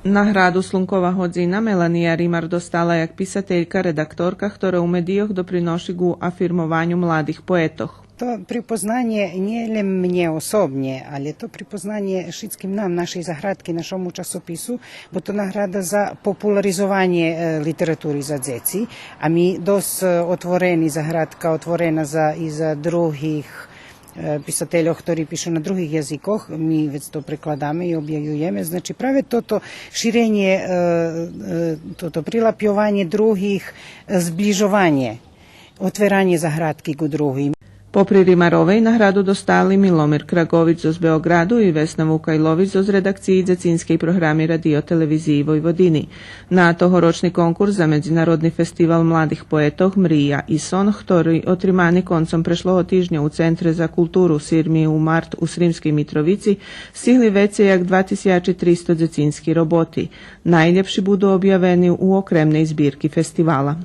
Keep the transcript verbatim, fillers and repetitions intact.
Награду Слункова годзина Мелания Римар достала як писателька, редакторка, хтора у медийох доприноши ґу афирмованю младих поетох. То припознанє нє лєм мнє особнє, але то припознанє шицким нам, нашей заградки, нашому часопису, бо то награда за популаризованє, е, литератури за дзеци, а ми досц, е, отворени, заградка отворена за, и за других, е, писательох, хтори пишу на других язикох, ми вец то прекладаме и обявюєме. Значи, праве тото ширенє, е, е, тото прилапйованє других, е, зближованє, отверанє заградки ґу другим. Попри Римаровей награду достали Миломир Крагович зоз Беоґраду и Весна Вукайлович зоз редакциї дзецинскей програми Радио-телевизиї Войводини. На тогорочни конкурс за Медзинародни фестивал младих поетох „Мрия и сон“, хтори отримани концом прешлого тижня у Центре за културу „Сирми у март“ у Сримскей Митровици, стигли вецей як два тисячи тристо дзецински роботи. Найлєпши буду обявени у окремней збирки фестивала.